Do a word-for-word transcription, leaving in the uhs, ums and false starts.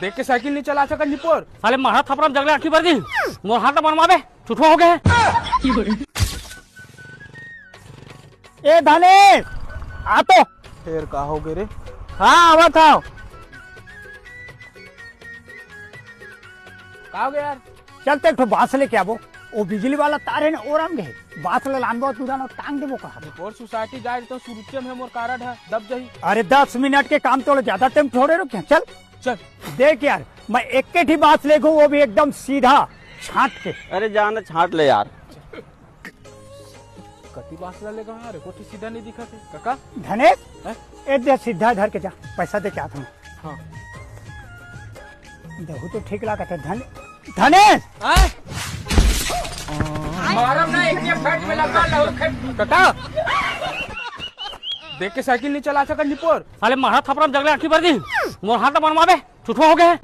देख के साइकिल नहीं चला सकत निपोर। साले मारा थपरा म जगले आँखी भर दी। मोर हाथ बनवाबे, छुटवा हो गए। ए धनेश, आ तो। फेर का हो गे रे? हाँ, आवत हव। का हो गया यार? चल, ते एक ठो बांस लेके आबो। वो बिजली वाला तार है ना, ओराम गए। बांस ला लानबो, तुरंत टांग देबो कहा। और सोसाइटी जाए तो सुरुचियम है, मोर कारड है, दब जाही। अरे, दस मिनट के काम तो ज्यादा टाइम थोड़े रुके, चल। चल। देख यार, मैं एक के ठी बांस लेगो, वो भी एकदम सीधा छांट के। अरे, जाना छांट ले यार। कति बांस ला लेगा यार, एको ठी सीधा नहीं दिखत है। काका? धनेश, हैं? ए दे सीधा धर के जा, पैसा दे के आत हूँ। हाँ। देहू तो ठीक लागत है, धन-, धनेश! हैं? मारम ना, एक ये फट में लगा लो, खट। काका! देख के साइकिल नहीं चला सकत निपोर। साले मारा थपरा म जगले आँखी भर दी। मोर हाथ बनवाबे, छुटवा हो गए।